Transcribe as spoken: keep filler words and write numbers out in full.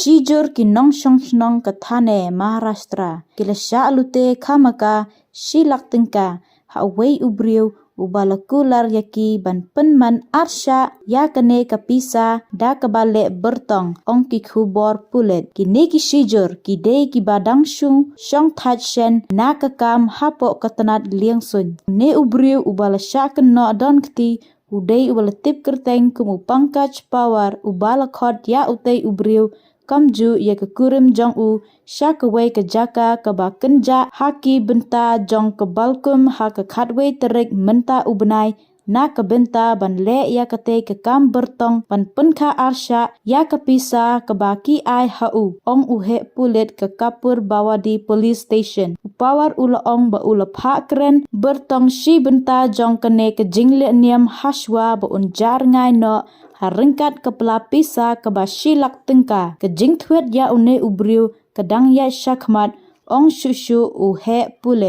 Shijur ki nongshong shnong ka thane Maharashtra ki la shah lute khamaka shi lak tyngka ha uwei u briew uba la kular ïa ki ban pynman arshah ïa kane ka pisa da kaba leh byrtong, ong ki khubor pulit. Kine ki shijur ki dei kiba dang shu shong thait shen na ka kam hapoh ka tnat liang suiñ. Une u briew uba la shah kynnoh don kti u dei uba la tip kyrteng kum u Pankaj Pawar uba la khot ïa utei u briew kumjuh ïa ka kurim jong u sha kawei ka jaka kaba kynjah ha ki bynta jong ka Balkum ha ka khatwei tarik mynta u bnai na ka bynta ban leh ïa katei ka kam byrtong ban pynkha arshah ïa ka pisa kaba ki ai ha u, ong u heh pulit ka Kapur Bawadi Police Station. U Pawar u la ong ba u la phah kren byrtong shi bynta jong kane ka jingleh niam hashwa ba un jah rngai noh ha ryngkat ka pla pisa kaba shi lak tyngka. Ka jingthwet ïa une u briew ka dang ïaid shakhmat, ong shuh shuh u heh pulit.